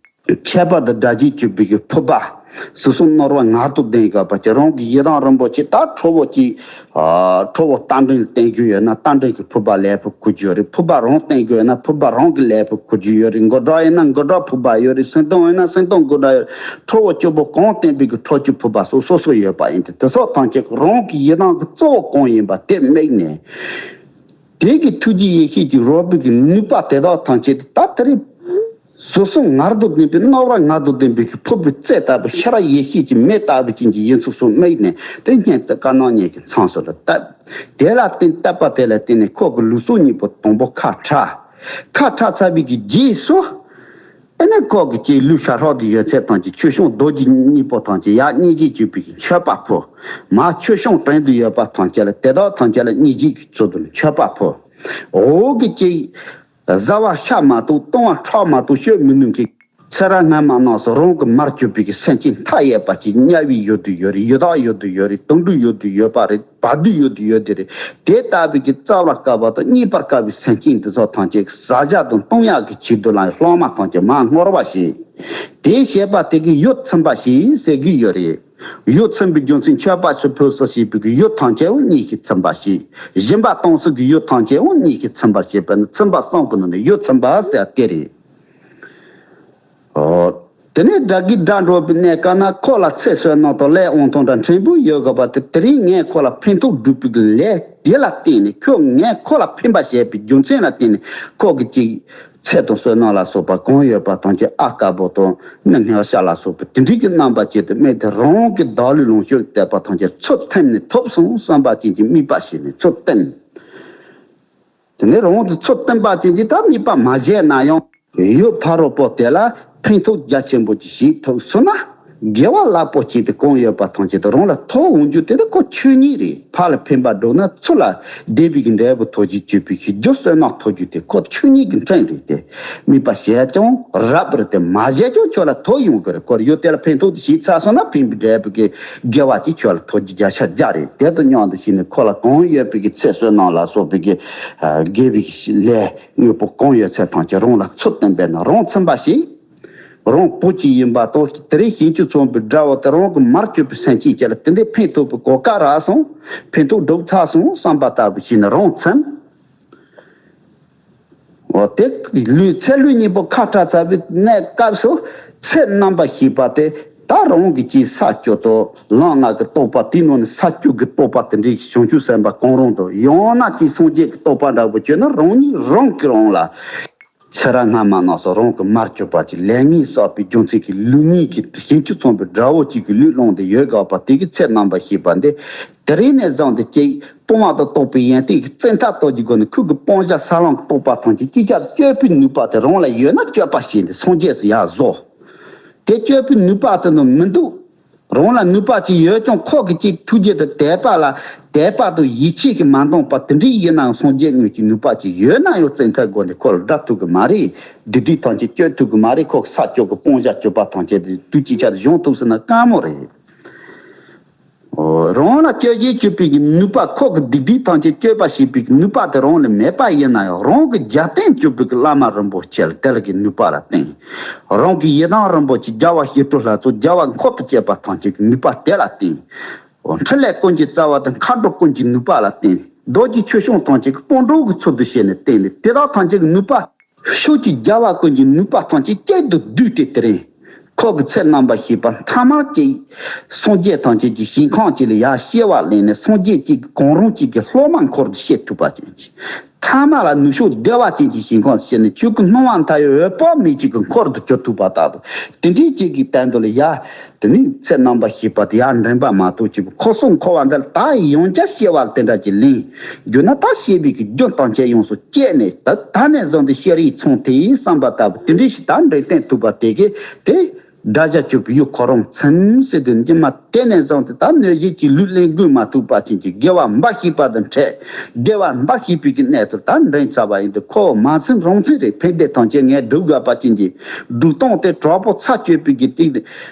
ཁྱད་པར་དུ་དགྲ་བགེགས་གཅོད་པའི་གི་ཕུར་པ། སོ་སོ་ནོར་བ་ངར་དུ་ལྡན་དགོས་པ་ཅིག་རང་གི་ཡི་དམ་རིན་པོ་ཆེ་ད་ཁྲོ་བོ་གཅིག་ཨ། ཁྲོ་བོ་རྟ་མགྲིན་ལ་བརྟེན་རྒྱུ་ཡོད་ན་རྟ་མགྲིན་གྱི་ཕུར་པ་ལས་ཕུར་འཁུར་རྒྱུ་ཡོད་རེད། ཕུར་པ་རང་བརྟེན་དགོས་ཡོད་ན་ཕུར་པ་རང་གི་ལས་ཕུར་འཁུར་རྒྱུ་ཡོད་རེད། མགོ་སྦྲ་ཡིན་ན་མགོ་སྦྲ་ཕུར་པ་ཡོད་རེད། སེང་གདོང་ཡིན་ན་སེང་གདོང་མགོ་སྦྲ་ཡོད་རེད། ཁྲོ་བོ་གཅིག་པོ་གང་བརྟེན་པའི་གི་ཁྲོ་ཆུ་ཕུར་པ་སོ་སོ་སོ་ཡོད་པ་ཡིན་ཏེ་དེ་སོགས་ཐམས་ཅད་རང་གི་ཡི་དམ་གྱི་གཙོ་བོ་གང་ཡིན་པ་དེ་དམིགས་ནས། དེ་གི་ཐུགས་རྗེ་ཡེ་ཤེས་ཀྱི་རོལ་པའི་གི་ནུས་པ་དེ་དག་ཐམས་ཅད་དེ་ད་དེ་རིང་། སོ་སོ་ངར་དུ་ལྡན་པའི་རྣོ་བ་ངར་དུ་ལྡན་པའི་གི་ཕུར་བུའི་རྩེ་ལྟ་བུ་ཤེས་རབ་ཡེ་ཤེས་ཀྱི་མེ་ལྟ་བུ་ཅན་གྱི་ཡིན་ཚུལ་སོགས་དམིགས་ནས་དེ་སྙན་བརྩེ་དཀར་ནག་གཉིས་ཀྱི་མཚམས་སུ་ལ་བཏབ། དེ་ལ་བརྟེན་བཏབ་པ་དེ་ལ་བརྟེན་ནས་ཁོ་གི་ལུས་སྲོག་གཉིས་པོ་དང་པོ་ཁ་ཕྲལ། ཁ་ཕྲལ་ཚར་བའི་གི་རྗེས་སུ། ཨེ་ནས་ཁོ་གི་ལྕེ་ལུས་ཤ་ཧྲག་ཏུ་ཡོད་ཚད་ཐམས་ཅད་ཆོས་སྐྱོང་རྡོ་རྗེ་གཉིས་པོ་ཐམས་ཅད་ཡར་སྙིང་རྗེ་གཅོད་པའི་གི་མཆོད་པ་ཕུལ། མར་ཆོས་སྐྱོང་བྲན་དུ་ཡོད་པ་ཐམས་ཅད་ལ་དེ་དག་ཐམས་ཅད་ལ་སྙིང་རྗེ་གི་ཚུལ་དུ་མཆོད་པ་ཕུལ། འོག་གི་ལྕེ། བཟའ་བ་ཤ་མ་གཏོགས་བཏུང་བ་ཁྲག་མ་གཏོགས་སྤྱོད་མི་ནུས་མཁན། ཚེ་རབས་སྔ་མ་རྣམས་སུ་རང་གི་མར་གྱུར་པའི་གི་སེམས་ཅན་མཐའ་ཡས་པ་ཅིག་དམྱལ་བའི་ཡུལ་དུ་ཡོད་རེད། ཡི་དྭགས་ཡུལ་དུ་ཡོད་རེད། དུད་འགྲོའི་ཡུལ་དུ་ཡོད་པ་རེད། བར་དོའི་ཡུལ་དུ་ཡོད་དེ་རེད། དེ་ལྟ་བུའི་གི་རྩ་བར་བཀབ་པ་དང་གཉིས་པར་བཀབ་པའི་སེམས་ཅན་འདི་ཚོ་ཐམས་ཅད་ཟ་བྱ་དང་བཏུང་ཡག་གི་ཆེད་དུ་ལ་སློབ་མ་ཐམས་ཅད་མར་བསྔོ་བ་བྱེད། དེ་བྱས་པ་དེ་གིས་ཡིད་ཚིམ་པ་ཞིག་ཟེར་གི་ཡོད་རེད། ཡིད་ཚིམ་པའི་རྒྱུ་མཚན་མཆོད་པ་ཞིག་ཕུལ་སོ་ཞེས་པའི་གི་ཡིད་ཐམས་ཅད་འོ་གཉིས་ཀྱིས་ཚིམ་པ་ཞིག་སྦྱིན་པ་གཏོང་སོ་གི་ཡིད་ཐམས་ཅད་འོ་གཉིས་ཀྱིས་ཚིམ་པར་བྱེད་པ་ནི་ཚིམ་པ་གསུམ་གི་ནང་ནས་ཡིད་ཚིམ་པ་ཟེར་དེ་རེད། ཨོ། དེ་ནས་དགྲ་བགེགས་དགྲ་འགྲོ་བའི་གནས་སྐབས་ན་ཁོ་ལ་ཚེ་བསོད་ནམས་དང་ལས་དབང་ཐང་འདྲ་ཕྲན་བུ་ཡོད་དགོས་པ་དེ་དེ་རིང་ངས་ཁོ་ལ་ཕན་ཐོགས་སྒྲུབ་པའི་གི་ལས་དེ་ལ་བརྟེན་ནས་ཁྱོད་ངས་ཁོ་ལ་ཕན་པ་བྱས་པའི་རྒྱུ་མཚན་ལ་བརྟེན་ནས་ཁོ་གི་ཅིག་ཚེ་དང་བསོད་ནམས་ལ་སོགས་པ་གང་ཡོད་པ་ཐམས་ཅད་ཨ་དཀར་པོ་དང་ནི་སྔོན་ཤ་ལ་སོགས་པའི་དེ་འདྲའི་གི་རྣམ་པ་ཅན་དུ་དམིགས་ཏེ་རང་གི་བདག་ལུས་ལོངས་སྤྱོད་བསྟན་པ་ཐམས་ཅད་ཚུར་ཐིམ་ནས་ཐོབ་སོང་བསམ་པ་ཅན་གྱི་དམིགས་པ་བྱས་ནས་ཚུར་བསྟན། དེ་ནས་རང་དུ་ཚུར་བསྟན་པ་ཅན་གྱི་ད་དམིགས་པ་མ་བྱས་ན་ཡང་ཡུལ་ཕ་རོལ་པོ་དེ་ལ་ཕན་ཐོགས་རྒྱ་ཆེན་པོ་ཅིག་བྱེད་ཐུབ་སོང་ན། དགེ་བ་རླབས་པོ་ཆེ་དེ་གང་ཡོད་པ་ཐམས་ཅད་དུ་རང་ལ་ཐོབ་འོང་རྒྱུ་དེ་ད་ཁོ་ཆོས་ཉིད་རེད། ཕ་ལ་ཕན་པ་སྒྲུབ་ན་ཚུར་ལ་བདེ་བའི་གི་འབྲས་བུ་ཐོབ་ཅིག་བཅོས་པའི་གི་རྒྱུ་བསོད་ནམས་ཐོབ་རྒྱུ་དེ་ཁོ་ཆོས་ཉིད་ཀྱི་འཕྲིན་རེད་དེ། དམིགས་པ་བྱས་ཀྱང་རབ་རེད་དེ་མ་བྱས་ཀྱང་ཁྱོད་ལ་ཐོབ་ཡོང་གི་རེད། ཁོར་ཡུལ་དེ་ལ་ཕན་ཐོགས་དེ་བྱས་ཚར་སོང་ན་ཕན་པའི་འབྲས་བུ་གི་དགེ་བ་ཅིག་ཁྱོད་ལ་ཐོབ་རྒྱུ་བརྒྱ་ཆ་བརྒྱ་རེད། དེ་དང་མཉམ་དུ་བྱས་ནས་ཁོ་ལ་གང་ཡོད་པའི་གི་ཚེ་བསོད་ནམས་ལ་སོགས་པའི་གི་དགེ་བའི་གི་ལས། དངོས་པོ་གང་ཡོད་ཚད་ཐམས་ཅད་རང་ལ་ཚུར་བསྟན་པས་ན་རང་ཚིམ་པ་ཞིག་རང་བུ་གཅིག་ཡིན་པ་དང་དེ་རིང་ཞིང་བཅུ་མཚུངས་པའི་དགྲ་བོ་དེ་རང་གི་མར་གྱུར་པའི་སེམས་ཅན་གྱི་ལ་དེ་འདྲའི་ཕན་ཐོགས་པའི་གོ་སྐབས་རག་སོང་། ཕན་ཐོགས་སྒྲུབ་ཚར་སོང་བསམ་པ་ལྟ་བུ་བྱས་ནས་རང་ཚིམ། འོ་དེ་ལུས་ཚེ་ལུས་གཉིས་པོ་ཁ་བྲལ་ཚར་བའི་གནས་སྐབས་སུ་ཚེ་རྣམ་པར་ཤེས་པ་དེ་ད་རང་གི་ཅིག་ས་བཅུ་དང་ལམ་ལྔ་གི་རྟོགས་པ་དེའི་ནང་ནས་ས་བཅུ་གི་རྟོགས་པ་དེ་འདྲའི་བྱང་ཆུབ་སེམས་དཔའ་གང་རུང་དང་ཡང་ན་ཅིག་སངས་རྒྱས་ཀྱི་རྟོགས་པ་འདྲ་པོ་བྱས་ན་རང་ཉིད་རང་གིས་རང་ལ། ཚེ་རབས་སྔ་མ་རྣམས་སུ་རང་གི་མར་གྱུར་པ་ཅིག་ལས་ངན་བསགས་པའི་རྒྱུ་མཚན་གྱིས་ལུས་ངན་གྱི་ཞིང་བཅུ་མཚུངས་པའི་དགྲ་བོ་གཅིག་གི་ལུས་བླངས་ཏེ་ཡོད་དགོས་པ་དེ་གི་ཚེ་རྣམ་པར་ཤེས་པ་འདི་དེ་རིང་ནས་བཟུང་སྟེ་ཅིག་སྤོང་བ་དང་རྟོགས་པའི་ཡོན་ཏན་གྱི་བཙན་ཐབས་གཏོང་གི་སྒོ་ནས་ཁོ་གི་སྤང་བྱ་ས་ལམ་གྱི་རྟོགས་པ་ཐམས་ཅད་ཅིག་ཅར་གཅོད་པའི་ནུས་པ་དེ་རང་ལ་ཡོད་ན་གཅོད་པ་བྱས་ཏེ་སངས་རྒྱས་སུ་ཡར་བཟོ། དེ་གཅོད་པའི་ནུས་པ་དེ་ནི་མི་འདུག་རང་ལ་ནུས་པ་ཅིག་ཡོད་ཀྱང་ཁོ་གི་ཅིག་ཐུགས་རྗེ་དང་དད་པ་ལ་དད་པ་དང་ཡིད་ཆེས་ཀྱིས་མ་འདང་པ་དེ་འདྲའི་ཡིན་ནའང་སངས་རྒྱས་དངོས་ཀྱི་ནུས་པ་ཅིག་ཡོད་ན་ཡང་བཙན་ཐབས་སྒོ་ནས་ཁོ་ལ་དགྲ་ཐུབ་གི་མ་རེད། སྡིག་སྒྲིབ་ཐམས་ཅད་གཅོད་ཐུབ་གི་མ་རེད། ཁོ་གི་ས་བཅུ་གི་སྤང་བྱ་སྤྱོད་པ་ཐམས་ཅད་དེ་དུས་ཅིག་ཆར་གཞུང་ཐུབ་ཟིན་ན་དཀའ་མོ་རེད། འོ། རང་ལ་སྐྱོ་ཤས་སྐྱོབ་པའི་གི་ནུས་པ་ཁོ་གི་སྡིག་སྒྲིབ་ཐམས་ཅད་སྐྱོབ་པ་བྱེད་པའི་གི་ནུས་པ་དེ་རང་ལ་མེད་པ་ཡིན་ན་ཡང་རང་གི་རྒྱབ་རྟེན་སྐྱོབ་པའི་གི་བླ་མ་རིན་པོ་ཆེ་ལ་དེ་ལ་གི་ནུས་པ་ལ་བརྟེན། རང་གི་ཡི་དམ་རིན་པོ་ཆེ་རྒྱལ་བ་ཞི་ཁྲོ་ལྷ་ཚོགས་རྒྱལ་བ་འཁོར་དུ་བཅས་པ་ཐམས་ཅད་ཀྱི་ནུས་པ་དེ་ལ་བརྟེན། འོ། འཕྲིན་ལས་ཀུན་གྱི་རྩ་བ་དང་མཁའ་འགྲོ་ཀུན་གྱི་ནུས་པ་ལ་བརྟེན། རྡོ་རྗེ་ཆོས་སྐྱོང་ཐམས་ཅད་ཀྱི་སྤོང་གྲོགས་ཀྱི་ཚུལ་དུ་བྱས་ནས་བརྟེན་ནས་དེ་དག་ཐམས་ཅད་ཀྱི་ནུས་པ། ཕྱོགས་ཀྱི་རྒྱལ་བ་ཀུན་གྱི་ནུས་པ་ཐམས་ཅད་གཅིག་ཏུ་བསྡུས་ཏེ། དེ་རིང་ཁོ་གི་ཚེ་རྣམ་པར་ཤེས་པ་མཐའ་མར་གྱི་སངས་རྒྱས་ཐམས་ཅད་ཀྱི་ཞིང་ཁམས་ཅིག་ལ་ཡར་སྐྱེ་བ་ལེན་ནས། སངས་རྒྱས་གཅིག་གི་གང་རུང་གཅིག་གི་སློབ་མ་འཁོར་དུ་སྐྱེ་ཐུབ་པ་ཅན་གྱི། ཐ་མ་ལ་ནུབ་ཕྱོགས་བདེ་བ་ཅན་གྱི་ཞིང་ཁམས་སུ་སྐྱེས་ནས། ཆོས་ཀུན་སྣང་བ་མཐའ་ཡས་འོད་དཔག་མེད་ཅིག་གི་འཁོར་དུ་གྱུར་ཐུབ་པ་ལྟ་བུ། དེ་འདྲའི་ཅིག་གི་སྟེང་དུ་ལ་ཡ། དེ་ནི་ཚེ་རྣམ་པར་ཤེས་པ་དེ་ཡར་འདྲེན་པ་མ་གཏོགས་ཅིག་འཁོར་གསུམ་འཁོར་བ་འདི་ལ་ད་ཡང་བསྐྱར་སྐྱེ་བ་དེ་འདྲ་ཅིག་ལེན་རྒྱུ་ན། ད་སྐྱེ་བའི་གི་རྒྱུ་ཐམས་ཅད་ཡོངས་སུ་བཅད་ནས། ད་ད་ནས་བཟུང་སྟེ་ཤེས་རིག་ཚང་སྟེ་བསམ་པ་ལྟ་བུ་དེ་འདྲའི་ཞིག་ད་འདྲེན་བསྟེན་ཐུབ་པ་དེ་གིས་དེ། དགྲ་བཞག་གྱུར་པའི་ཡུལ་ཁོ་རང་ཚིམ་ཟེར་དུས་ཀྱི་མ། དེ་ནས་བཟུང་སྟེ་ད་གནོད་བྱེད་ཀྱི་ལུས་ལེན་དགོས་མ་ཐུབ་པ་ཅན་གྱི་དགེ་བ་འབའ་ཞིག་པ་དང་འཕྲད། བདེ་བ་འབའ་ཞིག་པའི་གི་གནས་ཚུལ་ད་འདྲེན་ཚར་བ་ཡིན་དུས། ཁོ་མ་ཚིམ་རང་ཚིམ་རེད། ཕན་བདེ་ཐམས་ཅད་ངས་སྒྲུབ་དགོས་པ་ཅན་གྱི་སྒྲུབ་སྟངས་དེ་དྲག་པོ་ཚར་གཅོད་པའི་གི་སྟེང་དུ།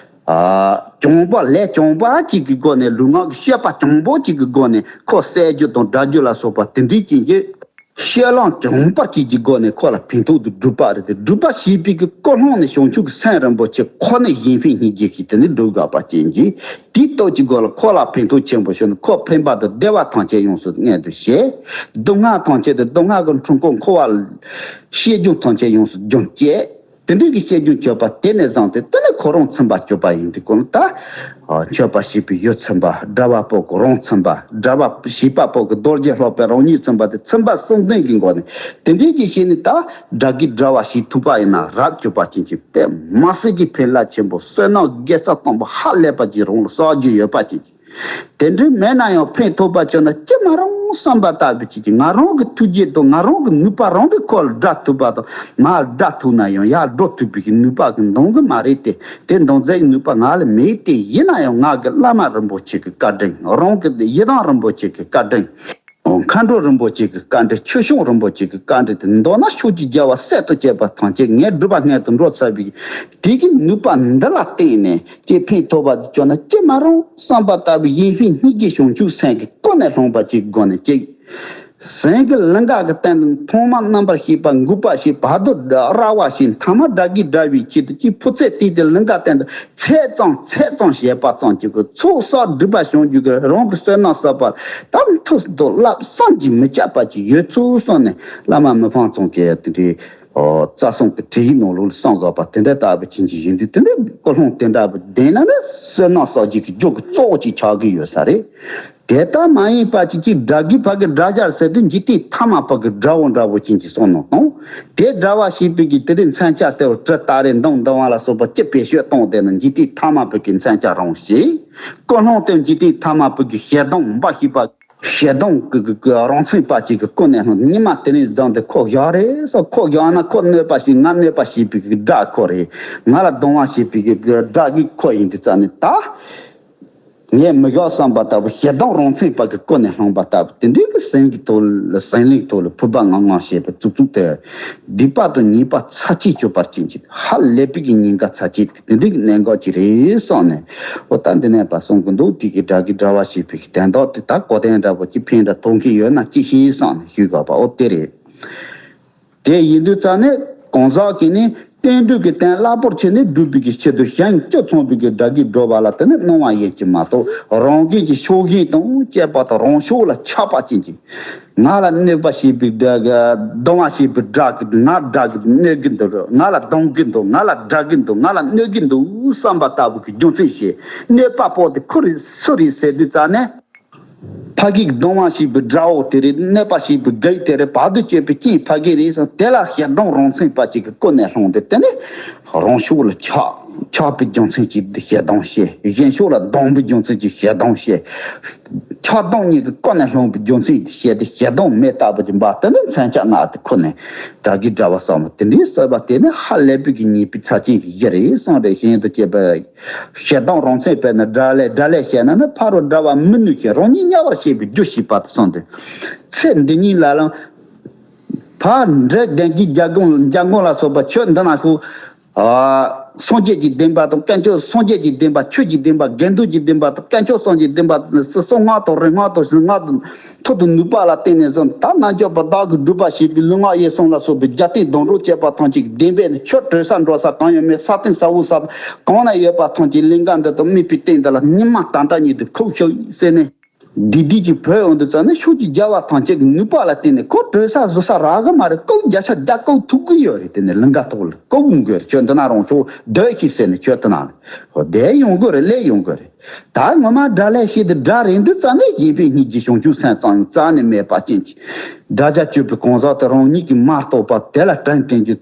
ཨ། བྱང་པོ་ལས་བྱང་པོ་གཅིག་གི་སྒོ་ནས། ལུས་ངག་གི་སྤྱོད་པ་བྱང་པོ་གཅིག་གི་སྒོ་ནས་ཁོ་བསད་རྒྱུ་དང་དགྲ་རྒྱུ་ལ་སོགས་པ་དེ་འདྲའི་ཅན་གྱི་སྤྱོད་ལམ་བྱང་པོ་གཅིག་གི་སྒོ་ནས་ཁོ་ལ་ཕན་ཐོགས་དུ་སྒྲུབ་པ་རེད་དེ། སྒྲུབ་པ་བྱེད་པའི་གི་ཀུན་སློང་ནི་བྱང་ཆུབ་ཀྱི་སེམས་རིན་པོ་ཆེ་ཁོ་ནས་གཞན་ཕན་སྙིང་རྗེ་ཞིག་དེ་ནི་སྒྲུབ་དགོས་པ་ཅན་གྱི་དེའི་སྟོབས་ཀྱི་སྒོ་ལ་ཁོ་ལ་ཕན་ཐོགས་ཆེན་པོ་བྱུང་ནས། ཁོ་ཕན་པ་དང་བདེ་བ་ཐམས་ཅད་ཡོངས་སུ་མངོན་དུ་བྱས། སྡུག་བསྔལ་ཐམས་ཅད་དེ། སྡུག་བསྔལ་གྱི་འཁྲུལ་འཁོར་འཁོར་བ་ཤེས་རྒྱུ་ཐམས་ཅད་ཡོངས་སུ་སྦྱོང་བྱས། དེ་འདྲའི་གི་སྐྱེ་རྒྱུ་གྱུར་པ་དེ་ནས་བཟུང་སྟེ། དེ་ནས་ཁོ་རང་ཚིམ་པ་གྱུར་པ་ཡིན་དུས་ཀུན་ད། ཨ། མཆོད་པ་བྱེད་པའི་ཡུལ་ཚིམ་པ། དགྲ་བ་པོ་གི་རང་ཚིམ་པ། དགྲ་བ་བྱེད་པ་པོ་གི་རྡོ་རྗེ་སློབ་དཔོན་རང་ཉིད་ཚིམ་པ་དེ། ཚིམ་པ་གསུམ་ལྡན་གྱི་སྒོ་ནས་དེ་འདྲའི་གི་བྱས་ནས། ད་དགྲ་གི་དགྲ་བ་བྱེད་ཐུབ་པ་ཡིན་ན། རབ་གྱུར་པ་ཅན་གྱི་དཔེ་མ་སྲིད་ཀྱི་ཕན་རླབས་ཆེན་པོ། བསོད་ནམས་དགེ་རྩ་དང་པོ་ཧ་ལས་པ་ཅིག་རང་ལ་བསགས་རྒྱུ་ཡོད་པ་ཅན་གྱི། དེ་འདྲའི་མེད་ན་ཡང་ཕན་ཐོགས་པ་བྱུང་ན་ཅི་མ་རུང་བསམ་པ་ལྟ་བུ་ཅིག་གིས། ང་རང་གི་ཐུགས་རྗེ་དང་ང་རང་གི་ནུས་པ་རང་གིས་ཁོ་ལ་དགྲ་ཐུབ་པ་དང་། མར་དགྲ་ཐུབ་ན་ཡང་ཡར་འགྲོ་ཐུབ་པའི་གི་ནུས་པ་གི་འདང་གི་མ་རེད་དེ། དེ་འདང་མཛད་ཀྱི་ནུས་པ་ང་ལ་མེད་དེ། ཡིན་ན་ཡང་ང་གི་བླ་མ་རིན་པོ་ཆེ་གི་བཀའ་དྲིན། རང་གི་ཡི་དམ་རིན་པོ་ཆེ་གི་བཀའ་དྲིན། མཁའ་འགྲོ་རིན་པོ་ཆེ་གི་བཀའ་དྲིན། ཆོས་སྐྱོང་རིན་པོ་ཆེ་གི་བཀའ་དྲིན་དེ། མདོར་ན་ཕྱོགས་ཀྱི་རྒྱལ་བ་སྲས་དང་བཅས་པ་ཐམས་ཅད་ངའི་སྒྲུབ་པ་སྔོན་དུ་འགྲོ་ཚར་བའི་དེ་གི་ནུས་པ་འདི་ལ་བརྟེན་ནས་ཀྱི་ཕན་ཐོགས་པ་དེ་བྱུང་ན་ཅི་མ་རུང་བསམ་པ་ལྟ་བུའི་གཞན་ཕན་སྙིང་རྗེ་བྱང་ཆུབ་སེམས་ཀྱི་ཀུན་ནས་བསླངས་པ་ཅིག་སྒོ་ནས་ཅིག། སེམས་ཀྱི་ལིང་ག་གི་སྟེང་དུ་ཐོག་མར་རྣམ་པར་ཤེས་པ་འགུགས་པ་ཞིག། བར་དུ་ར་བ་ཞིག། མཐའ་མ་དགྲ་གི་དགྲ་བའི་ཆེད་དུ་ཅིག་ཕུ་ཚད་བཏིང་སྟེ་ལིང་ག་སྟེང་དུ་ཚད་ཙམ་ཚད་ཙམ་བྱས་པ་ཙམ་གྱིས་ཚོགས་བསགས་སྒྲིབ་པ་བྱང་རྒྱུ་གི་རང་གི་བསོད་ནམས་བསགས་པ་ད་མཐུ་སྟོབས་རླབས་བསམ་གྱིས་མི་ཁྱབ་པ་ཅིག་ཡོད་ཚུལ་གསུངས་ནས། བླ་མ་མི་ཕམ་ཚང་གིས་དེ་འདྲའི་རྩ་གསུང་གི་བྲིས་ཡིག་ནང་ལོགས་ལ་གསུངས་དགོས་པ་དེ་འདྲ་ལྟ་བུ་ཅན་ཅིག་ཡིན་དུས། དེ་འདྲའི་ཀུན་སློང་དེ་འདྲ་བུ་ལྡན་ན་ནི་བསོད་ནམས་བསགས་རྒྱུ་གི་རྒྱུ་གི་གཙོ་བོ་ཅིག་ཆགས་ཀྱི་ཡོད་ས་རེད། དེ་ལྟ་མ་ཡིན་པ་ཅིག་ཅིག་དགྲ་གི་ཕ་གི་དགྲ་བཞག་ཟེར་དུས། འཇིག་རྟེན་ཐ་མལ་པ་གི་དགྲ་བོ་འདྲ་བོ་ཅན་གྱི་བསམ་མནོ་བཏང་། དེ་དགྲ་བ་ཞེས་པའི་གི་དེ་རིང་མཚོན་ཆ་དེ་བ་གྲི་སྟ་རེ་མདུང་མདུང་བ་ལ་སོགས་པ་ཅི་བེད་སྤྱོད་གཏོང་བསྡད་ན། འཇིག་རྟེན་ཐ་མལ་པ་གི་མཚོན་ཆ་རང་ཞིག། ཀུན་སློང་དེ་འཇིག་རྟེན་ཐ་མལ་པ་གི་ཞེ་སྡང་འབའ་ཞིག་པ། ཞེ་སྡང་གི་གི་གི་རང་མཚན་པ་ཅིག་གི་ཀུན་ནས་སློང་། ཉི་མ་དེ་ནས་བཟུང་སྟེ་ཁོ་བཞག་རེད་ཟེར། ཁོ་བཞག་ན་ཁོ་གནོད་པ་ཞིག། ང་གནོད་པ་བྱེད་པའི་གི་དགྲ་ཁོ་རེད། ང་ལ་སྡང་བ་བྱེད་པའི་གི་དགྲ་གི་ཁོ་ཡིན་དུས་ཙ་ནས་ད། ངས་མི་དགའ་བསམ་པ་ལྟ་བུ། ཞེ་སྡང་རང་མཚན་པ་གི་ཀུན་ནས་སློང་བ་ལྟ་བུ་དེ་འདྲའི་གི་སེམས་ཀྱི་ཐོག་ལ། སེམས་གླིང་ཐོག་ལ་ཕུར་པ་ངང་ངང་བྱས་པའི་གཙུག་གཙུག་དེ། སྡིག་པ་དང་ཉེས་པ་ཚར་གཅོད་གྱུར་པ་ཅན་གྱི་ཧ་ལས་པའི་གི་ཉེན་ཁ་ཚར་གཅོད་དེ་འདྲའི་གི་གནད་འགག་ཅིག་རེད་བསམ་ནས། འོ་ད་འདི་ནས་པ་གསུང་གི་འདུག་དེ་གི་དགྲ་གི་དགྲ་བ་བྱེད་པའི་གི་དོན་དག་དེ་ད་གོ་དོན་འདྲ་པོ་ཅིག་ཕན་འདྲ་ཐོགས་མཁན་ཡོད་ན་ཅིག་ཤེས་བསམ་ནས་ཞུས་དགོས་པ། འོ་དེ་རེད། དེ་ཡིན་དུས་ཙ་ནས་གང་ཟག་གིས་ནི་བསྟན་འགྲོའི་གི་དོན་རླབས་པོ་ཆེ་ནི་སྒྲུབ་པའི་གི་ཆེད་དུ་ཞིང་བཅུ་ཚང་བའི་གི་དགྲ་གི་དགྲ་བ་ལ་དེ་ནི་སྣང་བ་ཡིན་གྱི་མ་གཏོགས། རང་གི་གི་ཕྱོགས་ཞེན་དང་བཅས་པ་དང་རང་ཕྱོགས་ལ་ཆགས་པ་ཅན་གྱི། ང་ལ་གནོད་པ་བྱེད་པའི་དགྲ་གི། སྡང་བ་བྱེད་པའི་དགྲ་གི། ང་དགྲ་གི་གནོད་ཀྱི་འདུག་ང་ལ་སྡང་གི་འདུག་ང་ལ་དགྲ་གི་འདུག་ང་ལ་གནོད་ཀྱི་འདུག་བསམ་པ་ལྟ་བུ་གི་རྒྱུ་མཚན་བྱས། གནོད་པ་པོ་དེ་ཁོ་རེད་སུ་རེད་ཟེར་དུས་ཙ་ནས། ཕ་གིའི་སྡང་བ་བྱེད་པའི་དགྲ་བོ་དེ་རེད། གནོད་པ་བྱེད་པའི་རྒྱུ་དེ་རེད། བར་དུ་གཅོད་པའི་རྐྱེན་ཕ་གི་རེད་ཟེར། དེ་ལ་ཞེ་སྡང་རང་མཚན་པ་ཅིག་གི་ཀུན་ནས་སློང་སྟེ། དེ་ནི་རང་ཕྱོགས་ལ་ཆགས། ཆགས་པའི་རྒྱུ་མཚན་གྱིས་ཞེ་སྡང་བྱེད། གཞན་ཕྱོགས་ལ་སྡང་པའི་རྒྱུ་མཚན་གྱིས་ཞེ་སྡང་བྱེད། ཆགས་སྡང་གཉིས་ཀྱི་ཀུན་ནས་སློང་པའི་རྒྱུ་མཚན་གྱིས་བྱས་ཏེ་ཞེ་སྡང་མེ་ལྟ་བུ་ཅིག་འབར། དེ་ནི་མཚོན་ཆ་ལྔ་དེ་ཁོ་ནས་དགྲ་གི་དགྲ་བ་བསམ་བློ་དེ་འདྲའི་བསགས་པ་དེ་ནི་ཧ་ལས་པའི་གི་ཉེས་པའི་ཚབས་ཆེན་གྱི་གཞི་རེད་གསུངས་རེད། གཞན་དུ་སྐྱེས་པའི་ཞེ་སྡང་རང་མཚན་པས་ན་དགྲ་ལས། དགྲ་ལས་བཤད་ན་ནི་ཕ་རོལ་དགྲ་བ་མི་ནུས་ཤིང་རང་ཉིད་དམྱལ་བར་སྐྱེ་བའི་རྒྱུ་བྱེད་པ་དང་གསུངས་ཏེ། ཚེ་འདི་ཉིད་ལ་ལ་ཕར་འདྲེ་གདོན་བགེགས་རྒྱལ་འགོང་རྒྱལ་འགོང་ལ་སོགས་པ་ཆོས་འདི་ན་ཤོག་ཨ། སངས་རྒྱས་ཀྱི་བསྟན་པ་དང་དཀོན་མཆོག་སངས་རྒྱས་ཀྱི་བསྟན་པ། ཆོས་ཀྱི་བསྟན་པ། དགེ་འདུན་གྱི་བསྟན་པ་དང་དཀོན་མཆོག་སངས་རྒྱས་བསྟན་པ། སྲིད་གསུམ་སྔགས་དང་རིག་སྔགས་དང་གཞུང་སྔགས་དང་མཐུ་དང་ནུས་པ་ལ་བརྟེན་ནས་བཟུང་། ད་རྣལ་འབྱོར་པ་བདག་གིས་སྒྲུབ་པ་བྱས་པའི་ལུས་ངག་ཡིད་གསུམ་ལ་སོགས་པའི་རྒྱལ་བསྟན་སྡོང་གྲོགས་བཅས་པ་ཐམས་ཅད་ཀྱི་བདེན་པས་ནི། ཆོས་གྲོལ་ས་འགྲོ་ས་གང་ཡང་མེད། ས་སྟེང་ས་འོག་ས་གང་ན་ཡོད་པ་ཐམས་ཅད་ལིང་ག་འདི་དང་དམིགས་པའི་རྟེན་འདི་ལ་ཉི་མ་ད་ལྟ་ཉིད་དུ་ཁུག་ཤོག་ཟེར་ནས། བདེ་བདེ་ཅིག་བོད་ཡོང་དུས་ཙང་ནས་ཕྱོགས་ཀྱི་རྒྱལ་བ་ཐམས་ཅད་ཀྱི་ནུས་པ་ལ་བརྟེན་ནས་ཁོ་བྲོས་ས་བཟོ་ས་རག་གི་མ་རེད། ཀོ་བརྒྱ་ཆ་བརྒྱ་ཀོ་ཐུག་གི་ཡོད་རེད། དེ་ནས་ལིང་ག་ཐོག་ལ་ཀོ་འགོས་ཁྱོད་འདི་ན་རང་ཤོག་སྡོད་ཤིག་ཟེར་ནས་ཁྱོད་དེ་ན་ལ་བསྡད་ཡོང་གི་རེད། སླེབས་ཡོང་གི་རེད། ད་ངོ་མ་དགྲ་ལས་ཤེས་དེ་དགྲ་རེད་འདི་ཙང་ནས་གཞན་ཕན་སྙིང་རྗེ་བྱང་ཆུབ་སེམས་ཙམ་ཡང་རྩ་ནས་མེད་པ་ཅན་གྱི་དགྲ་རྒྱ་གཅོད་པའི་གང་ཟག་དེ་རང་ཉིད་ཀྱིས་མ་རྟོགས་པར་དེ་ལ་དྲན་དྲན་གྱི་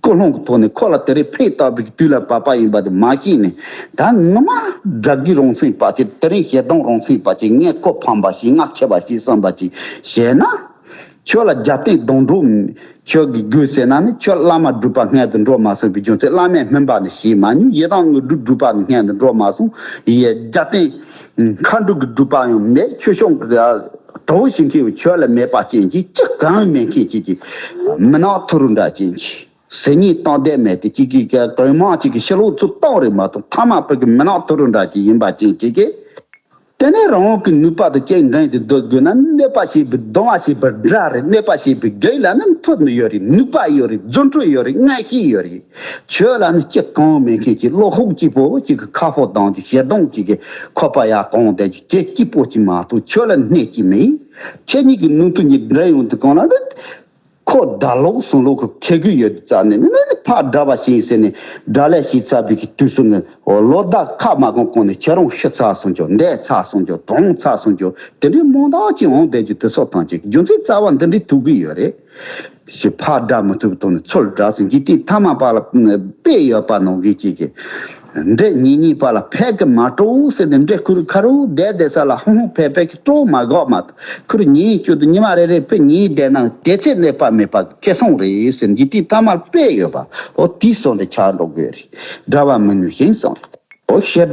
ཀུན་སློང་གི་ཐོག་ནས་ཁོ་ལ་དེ་རིང་ཕན་བཏགས་པའི་དུས་ལ་བབ་པ་ཡིན་པ་དེ་མ་ཤེས་ནས། ད་ངོ་མ་དགྲ་རྒྱུ་རང་སེམས་པ་ཅིག་དེ་རིང་ཞེ་སྡང་རང་སེམས་པ་ཅིག་ངས་ཁོ་ཕམ་པ་ཞིག་ང་ཁྱེར་བ་ཞིག་བསམ་པ་ཅིག་བྱས་ན། ཁྱོད་ལ་རྒྱབ་རྟེན་སྡོང་གྲོགས་ཁྱོད་ཀྱི་དགོས་ཟེར་ན་ནི། ཁྱོད་བླ་མ་སྒྲུབ་པ་སྔོན་དུ་འགྲོ་མ་སོང་བའི་རྒྱུ་མཚན། བླ་མའི་སྨན་པ་ནི་ཞེས་མ་མྱོང་། ཡི་དམ་དངོས་གྲུབ་སྒྲུབ་པ་ནི་སྔོན་དུ་འགྲོ་མ་སོང་། ཡི་རྒྱབ་རྟེན་མཁའ་འགྲོ་གི་སྒྲུབ་པ་ཡང་མེད། ཆོས་སྐྱོང་གི་གྲོགས་བྱེད་མཁན་ཁྱོད་ལ་མེད་པ་ཅན་གྱི་ཅི་གང་མེད་མཁན་ཅིག་གི་མི་ནག་ཐུ་རུ་འདྲ་ཅན་གྱི་ཟེར་ཉིན་སྟངས་བསྡད་མེད་དེ། ཅིག་གིས་གོས་མང་ཅིག་གི་ཕྱི་ལོགས་ཚུར་བཏང་རེད་མ་གཏོགས། ཐ་མ་བོད་ཀྱི་མི་ནག་ཐུ་རུ་འདྲ་ཅིག་ཡིན་པ་ཅན་ཅིག་གིས། དེ་ནས་རང་དབང་གི་ནུས་པ་དང་བཅས་འགྲན་དུ་སྡོད་དགོས་ན། གནོད་པ་བྱེད་པའི་སྡང་བ་བྱེད་པའི་དགྲ་རེད། གནོད་པ་བྱེད་པའི་རྒྱུ་ལ་ནི་མཐུ་ནི་ཡོད་རེད། ནུས་པ་ཡོད་རེད། རྫུ་འཕྲུལ་ཡོད་རེད། མངོན་ཤེས་ཡོད་རེད། ཁྱོད་ལ་ནི་ཅི་གང་མེད་མཁན་གྱི་བློ་ཁོག་སྐྱིད་པོ་ཅིག་གི་ཁ་ཕོ་དང་གི་ཞེ་སྡང་ཅིག་གི་ཁོག་པ་ཡར་གང་བསྡད་རྒྱུ་ཅི་སྐྱིད་པོ་ཅིག་མ་གཏོགས་ཁྱོད་ལ་སྣེ་ཅིག་མེད། ཁྱེད་གཉིས་ཀྱི་ནང་དུ་ཉིད་འགྲན་ཡོང་དུས་གང་ལ་ནི། ཁོ་དགྲ་ལོག་སོང་ལོག་གི་ཁེ་གི་ཡོད་ཙང་ནས་ནི་ཕར་དགྲ་བ་ཞིག་ཟེར་ནས་དགྲ་ལས་ཞིག་ཚར་བའི་གི་དུས་སུ་ནི། འོ་ལོ་ཟླ་ཁ་མ་གང་གོང་ནས་ཁྱེད་རང་ཤི་ཚར་སོང་ཀྱང་འདས་ཚར་སོང་ཀྱང་གྲོངས་ཚར་སོང་ཀྱང་དེ་འདྲའི་མང་དག་ཅིག་འོང་བསྡད་རྒྱུ་དེ་སོགས་དང་ཅིག་རྒྱུ་མཚན་རྩ་བ་འདི་འདྲའི་ཐུག་གི་ཡོད་རེད། ཞེས་ཕར་དགྲ་མི་ཐུབ་ཐོག་ནས་ཚུར་དགྲ་སོང་། འཇིག་རྟེན་ཐ་མལ་པ་ལ་དཔེ་ཡོད་པ་ནང་བཞིན་ཅིག་གི་འདྲེ་ཉིན་གཉིས་པ་ལ་ཕད་ཀྱི་མ་སྤྲོ་ཟེར་ནས། འདྲེ་ཁུར་ཁ་རུ་བསྡད་བསྡད་ས་ལ་ཧོང་ཧོང་ཕད་ཕད་ཀྱི་སྤྲོ་མ་དགོས་མ། ཁུར་ཉིན་གཅིག་ཏུ་ཉི་མ་རེ་རེ་ཕི་ཉིན་བསྡད་ན་དེ་ཚེ་གནོད་པ་མེད་པ་ཁེ་སོང་རེད་ཟེར། འཇིག་རྟེན་ཐ་མལ་དཔེ་ཡོད་པ་འོ་དེའི་སོང་རེ་ཆགས་འགྲོ་དགོས་རེད། དགྲ་བ་མི་ནུས་ཤིང་སོང་རེད། འོ་ཞེ་སྡང་